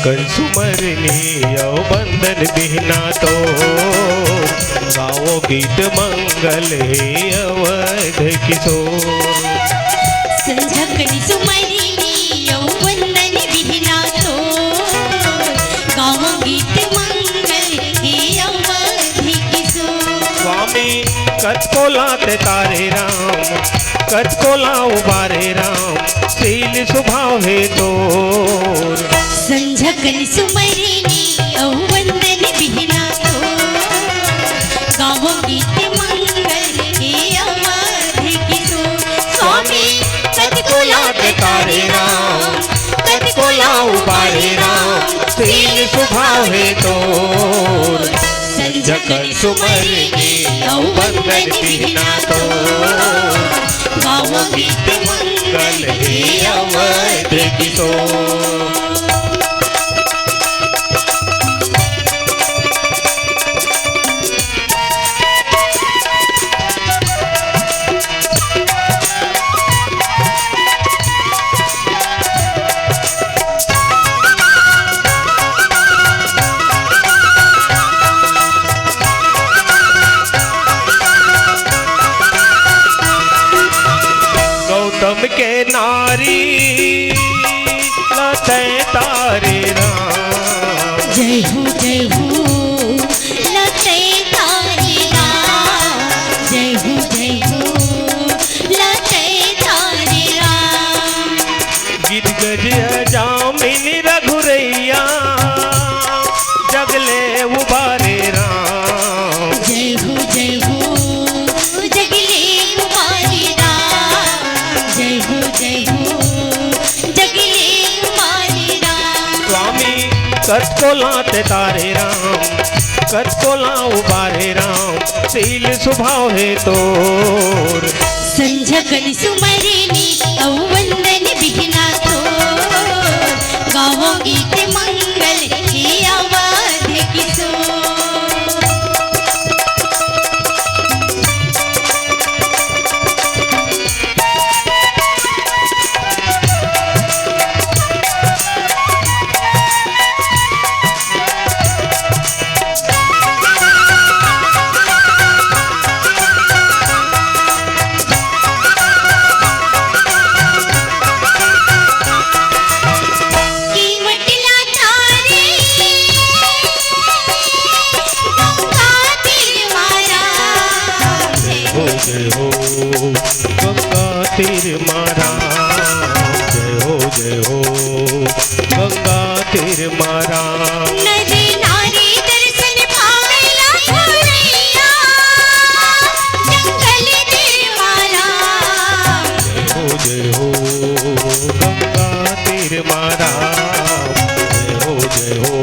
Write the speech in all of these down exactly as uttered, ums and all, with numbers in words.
सुमरनी अउ बंदन बिहना तो, गावो गीत मंगल हे अवध किशोर। संझा कन सुमरनी अउ बंदन बिहना तो, गावो गीत मंगल हे अवध किशोर। स्वामी कतको लात तारे राम, कतको ला उबारे राम, शील सुभाव हे तोर। संझा कन सुमरनी अउ वंदन बिहना तो, गावो गीत मंगल हे अवध किशोर। स्वामी कतको लात तारे राम, कतको ला उबारे राम, शील सुभाव हे तोर। संझा कन सुमरनी अउ वंदन बिहना तो, गावो गीत मंगल हे अवध किशोर। गौतम के नारी लतै तारे राम। जय हो, जय हो, लतै तारे राम। जय हो, जय हो, लतै तारे राम। गिर गज अजामिन रघुरैया, जगले उबारे राम। जय हो, जय हो, जगले उबारे राम। जय हो, जय हो, जगले उबारे राम। स्वामी कतको लात तारे राम, कतको ला उबारे राम, शील सुभाव हे तोर। संझा कन सुमरनी अउ वंदन बिहना तो, गावो गीत मंगल हे अवध किशोर। जय हो, जय हो, गंगा तीर मा राम। जय हो, जय हो, गंगा तीर मा राम। नर नारी दर्शन पावेला भोरैया, जंगल तीर मा राम। जय हो, जय हो, गंगा तीर मा राम। जय हो, जय हो,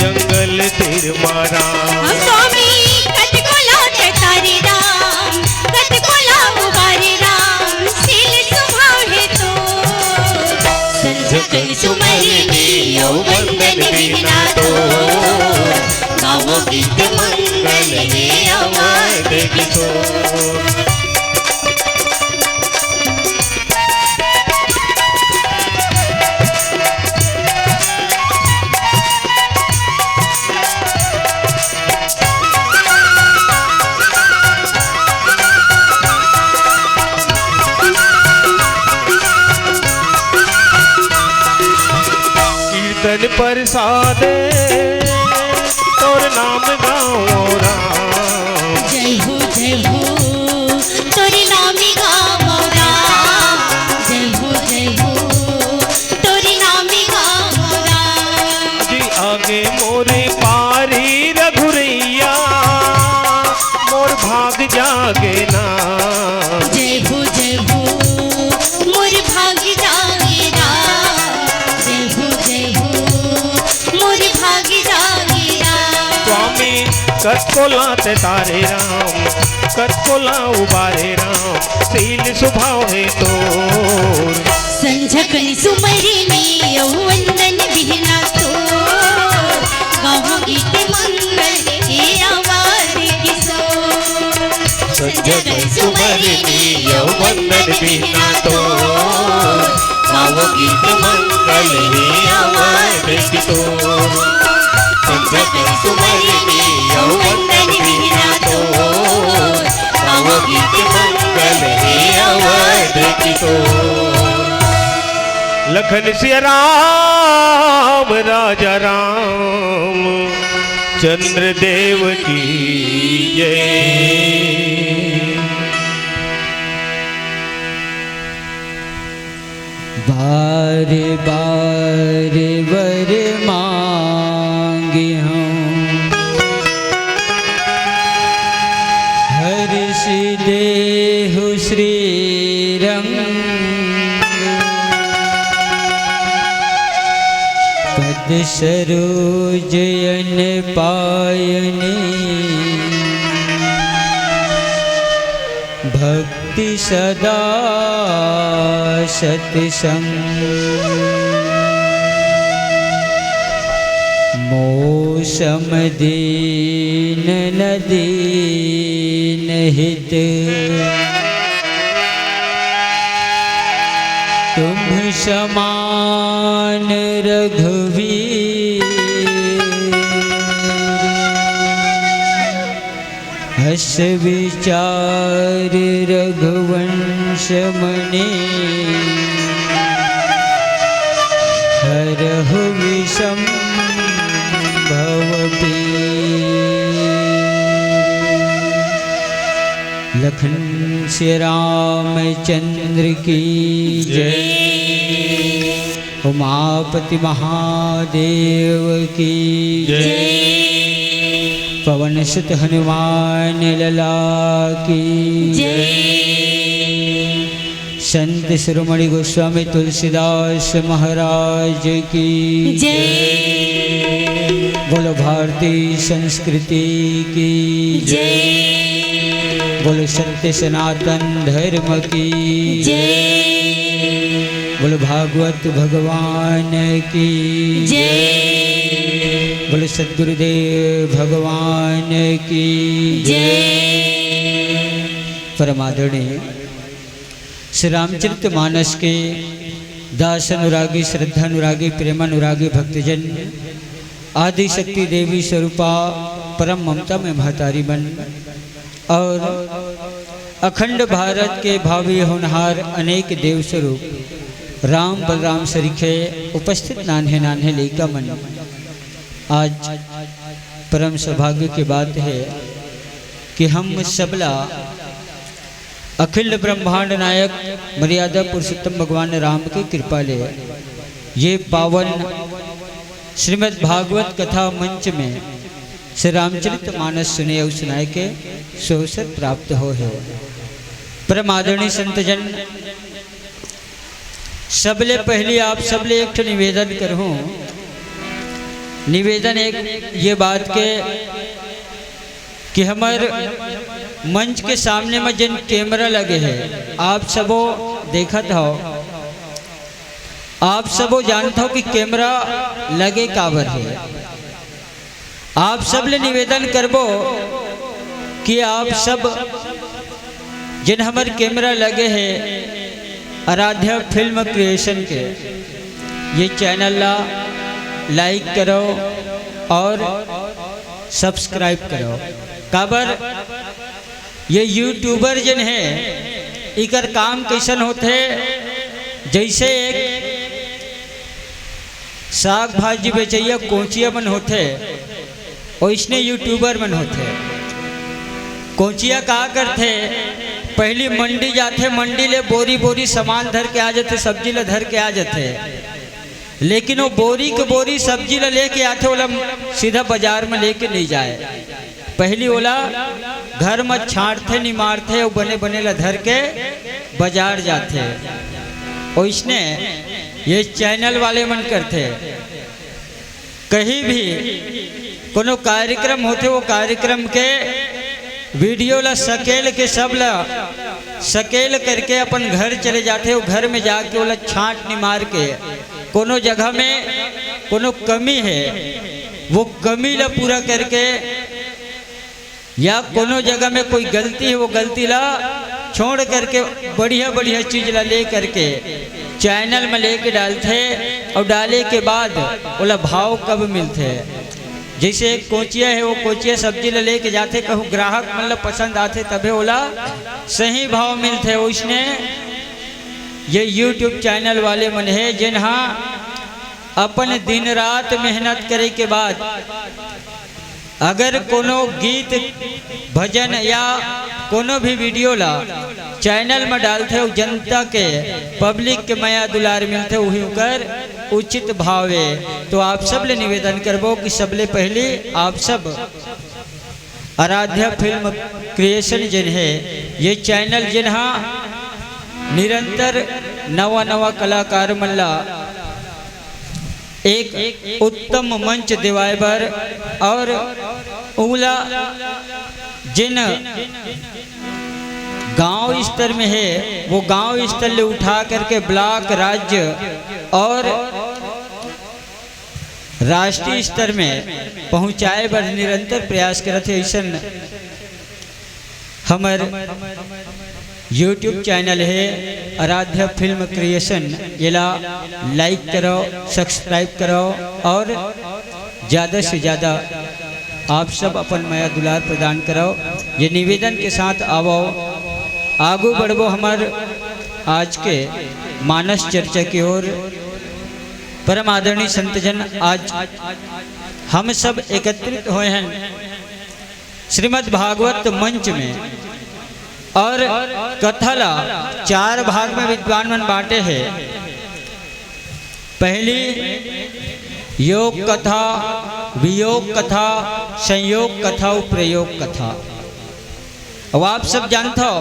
जंगल तीर मा राम। स्वामी कतको लात तारे राम, कतको ला उबारे राम, शील सुभाव हे तोर। संझा कन सुमरनी अउ वंदन बिहना तो, गावो गीत मंगल हे अवध किशोर। कीर्तन प्रसाद तोर नाम गावो राम। जय हो, जय हो, तोर नाम गावो राम। जय हो, जय हो, तोर नाम गावो राम। जी आगे मोरे पारी रघुरैया, मोर भाग जागे ना। जय हो, जय हो, मोर भाग जागे ना। जय हो, जय हो, मोर भाग जागे ना। स्वामी कतको लात तारे राम, कतको ला उबारे राम, शील सुभाव हे तोर। संझा कन सुमरनी अउ वंदन बिहना तोर, गावो गीत मंगल हे अवध किशोर। संझा कन सुमरनी अउ वंदन बिहना तोर, गावो गीत मंगल हे अवध धन सिया राम, राजा राम चंद्र देव की जय। बार बार वर मांगे हूँ, हर्ष देहु श्री रंग। पद सरोज अन पायनी, भक्ति सदा सतसंग। मौसम दीन न दीन हित, तुम समान रघुवीर। अस विचार रघुवंश मुनि, हरहु विषम भव पीर। लखन सिया रामचंद्र की जय। उमापति महादेव की जय। पवन सुत हनुमान लला की जय। संत शिरोमणि गोस्वामी तुलसीदास महाराज की जय। बोलो भारतीय संस्कृति की जय। बोलो सत्य सनातन धर्म की जय। बोलो भागवत भगवान की जय। बोलो सद्गुरुदेव भगवान की जय। परम आदरणीय श्री रामचरित मानस के दास अनुरागी, श्रद्धा अनुरागी, प्रेम अनुरागी भक्तजन, आदि शक्ति देवी स्वरूपा परम ममता में महतारी मन और अखंड भारत के भावी होनहार अनेक देव स्वरूप राम बलराम सरीखे उपस्थित नान्हे नान्हे लइका मन, आज परम सौभाग्य के बात है कि हम सबला अखिल ब्रह्मांड नायक मर्यादा पुरुषोत्तम भगवान राम के कृपा ले ये पावन श्रीमद् भागवत कथा मंच में श्री रामचरित मानस सुने अउ सुनाए के सो अवसर प्राप्त हो है। परम आदरणीय संतजन, सबले पहली आप सबले एक ठो निवेदन करहूँ। निवेदन एक ये बात के कि हमर मंच के सामने में जेन कैमरा लगे है, आप सबो देखत हो, आप सबो जानत हो कि कैमरा लगे काबर है। आप सब ले निवेदन करबो कि आप सब जेन हमर कैमरा लगे है आराध्या फिल्म क्रिएशन के, ये चैनल ला लाइक करो और सब्सक्राइब करो। काबर ये यूट्यूबर जेन है, इकर काम कैसन होथे, जैसे एक साग भाजी बेचइया कोचिया मन होथे, ओइसने यूट्यूबर मन होथे। कोचिया का करथे, पहली मंडी जाथे, मंडी ले बोरी बोरी सामान धर के आ जाथे, सब्जी ला धर के आ जाथे। लेकिन वो बोरी के बोरी सब्जी ला लेके आथे, ओला सीधा बाजार में लेके नहीं जाए। पहली ओला घर में छांटथे, निमारथे, अउ बने बने ला धर के बाजार जाथे। ओइसने ये चैनल वाले मन करथे। कहीं भी कोनो कार्यक्रम होथे, वो कार्यक्रम के वीडियो ला सकेल के, सब ला सकेल करके अपन घर चले जाथे। वो घर में जाके ओला छांट निमार के कोनो जगह में कोनो कमी है, वो कमी ला पूरा करके, या कोनो जगह में कोई गलती है, वो गलती ला छोड़ करके बढ़िया बढ़िया चीज ला ले करके चैनल में लेके डालथे, और डाले के बाद ओला भाव कब मिलथे। जैसे एक कोचिया है, वो कोचिया सब्जी ला लेके जाथे, कहूँ ग्राहक मन ला पसंद आथे, तभे ओला सही भाव मिलथे। ओइसने ये YouTube चैनल वाले मन हे, जेन हा अपन दिन रात मेहनत करे के बाद अगर कोनो गीत, भजन या कोनो भी वीडियो ला चैनल में डालथे, अउ जनता के, पब्लिक के मया दुलार मिलथे, उही उकर उचित भाव ए। तो आप सब ले निवेदन करबो कि सबले पहली आप सब आराध्या फिल्म क्रिएशन जेन हे, ये चैनल जेन हा निरंतर नवा नवा कलाकार मन ला एक उत्तम मंच देवाए बर, और उला जिन गांव स्तर में हे, वो गांव स्तर ले उठा करके ब्लॉक, राज्य और राष्ट्रीय स्तर में पहुंचाए बर निरंतर प्रयास करत हे। अइसन हमर YouTube चैनल हे आराध्या फिल्म क्रिएशन, एला लाइक करो, सब्सक्राइब करो और ज़्यादा से ज़्यादा आप सब अपन मया दुलार प्रदान करो। ये निवेदन के साथ आवो, आगू बढ़बो हमर आज के मानस चर्चा की ओर। परम आदरणीय संतजन, आज हम सब एकत्रित होए हैं श्रीमद् भागवत मंच में, और कथा ला चार भाग में विद्वान मन बांटे हे। पहली योग कथा, वियोग कथा, संयोग कथा अउ प्रयोग कथा। अब आप सब जानथो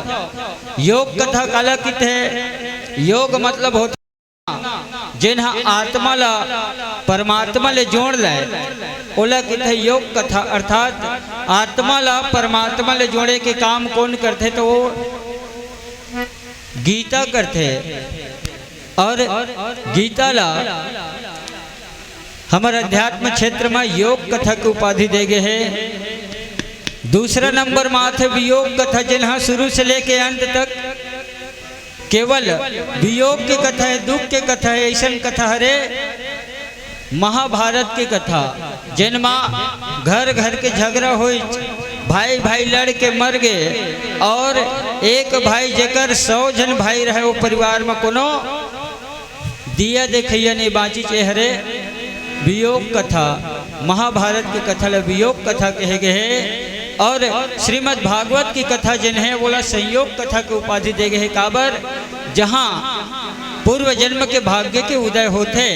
योग कथा काला किथे? योग मतलब होथे जेन ह आत्मा ला परमात्मा ले जोड़ ले, ओला किथे योग कथा। अर्थात आत्मा ला परमात्मा ले जोड़े के काम कोन करथे? तो वो गीता करथे। और गीता ला हमर अध्यात्म क्षेत्र में योग कथा के उपाधि दे गे हे। दूसरा नंबर माथे वियोग कथा, जेन ह शुरू से लेके अंत तक केवल वियोग के कथा हे, दुख के कथा हे, अइसन कथा हरे महाभारत के कथा, जेन मा घर घर के झगड़ा होइच, भाई भाई लड़ के मर गे, और एक भाई जेकर सौ झन भाई रहे, वो परिवार में कोनो दिया देखइया नहीं बाँचिच, ए हरे वियोग कथा। महाभारत के कथा ल वियोग कथा कहे गे हे। और श्रीमद् भागवत की कथा जेन हे, वोला संयोग कथा के उपाधि दे गे हे। काबर? जहाँ पूर्व जन्म के भाग्य के उदय होथे,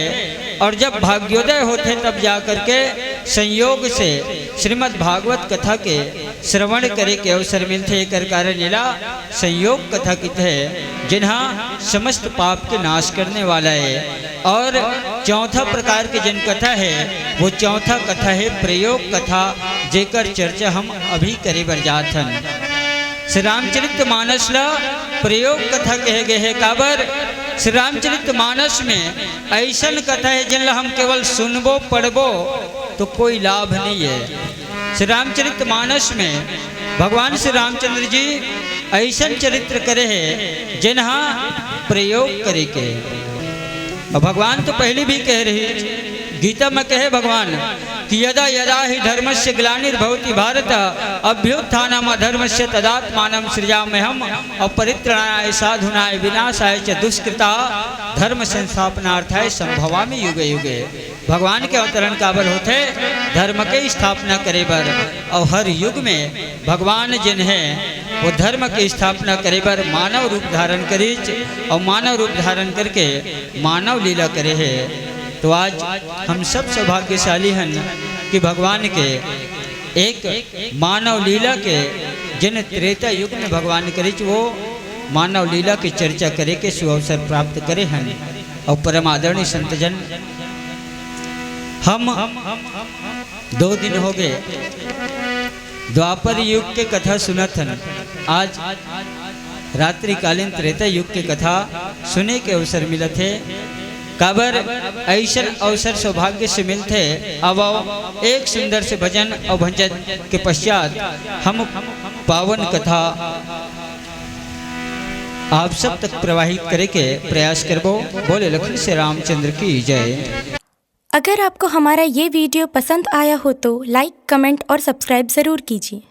और जब भाग्योदय होथे, तब जा करके संयोग से श्रीमद् भागवत कथा के श्रवण करे के अवसर मिलथे। एकर कारण एला संयोग कथा किथे, जेन ह समस्त पाप के नाश करने वाला हे। और चौथा प्रकार के जेन कथा हे, वो चौथा कथा हे प्रयोग कथा, जेकर चर्चा हम अभी करे बर जात हन। श्री रामचरित मानस ला प्रयोग कथा कहे गे हे। काबर? श्री रामचरित मानस में अइसन कथा हे, जेन ला हम केवल सुनबो, पढ़बो, तो कोई लाभ नहीं हे। श्री रामचरित मानस में भगवान श्री रामचंद्र जी अइसन चरित्र करे हे, जेन ह प्रयोग करे के। और भगवान तो पहले भी कहे रहिस, गीता में कहे भगवान कि यदा यदा ही धर्मस्य ग्लानिर्भवति भारत, अभ्युत्थानम अधर्मस्य तदात्मानम सृजाम्यहम, और परित्राणाय साधूनाय विनाशाय च दुष्कृता, धर्म संस्थापनार्थाय संभवामि युगे युगे। भगवान के अवतरण काबर होथे? धर्म के स्थापना करे बर। और हर युग में भगवान जेन हे, वो धर्म के स्थापना करे बर मानव रूप धारण करिच, और मानव रूप धारण करके मानव लीला करे हे। तो आज हम सब सौभाग्यशाली हन कि भगवान के एक मानव लीला के, जेन त्रेता युग में भगवान करिच, वो मानव लीला के चर्चा करे के सुअवसर प्राप्त करे हन। और परम आदरणीय संतजन, हम दो दिन हो गे द्वापर युग के कथा सुनत हन। आज रात्रिकालीन त्रेता युग के कथा सुने के अवसर मिलत हे। काबर अइसन अवसर सौभाग्य से मिलथे। अब आओ, एक सुंदर से भजन और भजन के पश्चात हम पावन कथा आप सब तक प्रवाहित करे के प्रयास करबो। बोले लखन से रामचंद्र की जय। अगर आपको हमारा ये वीडियो पसंद आया हो तो लाइक, कमेंट और सब्सक्राइब ज़रूर कीजिए।